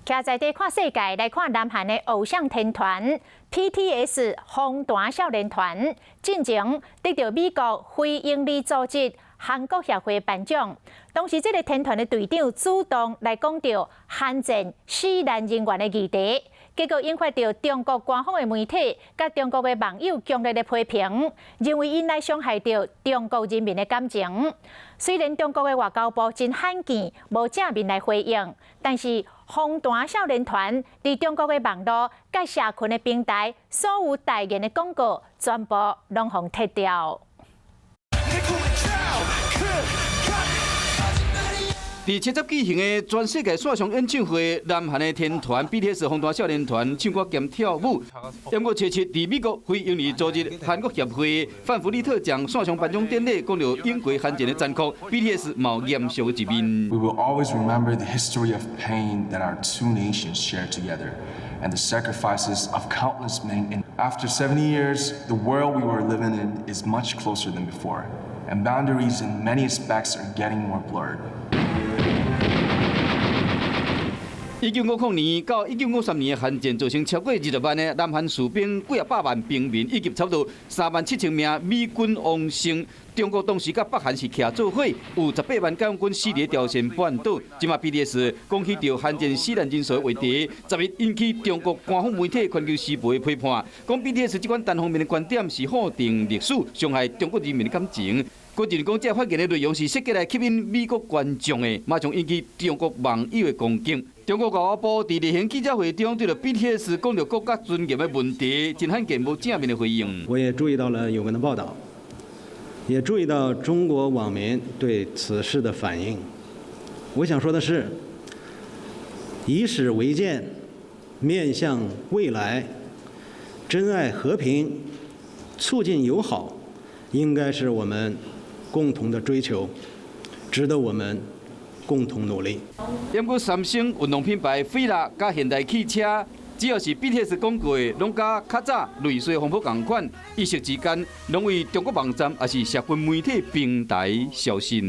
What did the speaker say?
徛在地看世界，來看南韓的偶像天團 BTS 防彈少年團，進前得著美國非營利組織韓國協會頒獎。當時這个天團的隊長主動來講著韓戰死難人員的議題，結果引發著中國官方的媒體佮中國的網友強烈的批評，認為𪜶來傷害著中國人民的感情。雖然中國的外交部真罕見無正面來回應，但是防彈少年團佇中國的網路佮社群的平台，所有代言的廣告全部攏予撤掉。佇七十舉行的全世界線上演唱會，南韓的天團 BTS 防彈少年團唱歌兼跳舞。毋過初七，佇美國非營利組織韓國協會范弗利特獎線上頒獎典禮，講著英國韓戰的殘酷，BTS 嘛有嚴肅的一面。 We will always remember the history of pain that our two nations shared together, and the sacrifices of countless men. And after 70 years, the world we were living in is much closer than before, and boundaries in many aspects are getting more blurred. 1950年到1953年的韓戰，造成超過20萬的南韓士兵、幾仔百萬平民，以及差不多37,000名美軍往生。中國當時佮北韓是徛做伙，有18萬解放軍死佇朝鮮半島。這馬 BTS 講起著韓戰死難人數的話題，10日引起中國官方媒體《環球時報》的批判，講 BTS 這款單方面的觀點是否定歷史，傷害中國人民的感情。閣認為講，這發言的內容是設計來吸引美國觀眾的，馬上引起中國網友的攻擊。中國外交部佇例行記者會中，對著 BTS 講著國家尊嚴的問題，真罕見無正面的回應。我也注意到了有關的報道，也注意到中國網民對此事的反應。我想說的是，以史為鑑，面向未來，珍愛和平，促進友好，應該是我們共同的追求，值得我們共同努力。毋過三星運動品牌飛樂佮現代汽車，只要是 BTS 廣告的，攏佮較早類似風波仝款，一時之間攏為中國網站抑是社群媒體平台消失。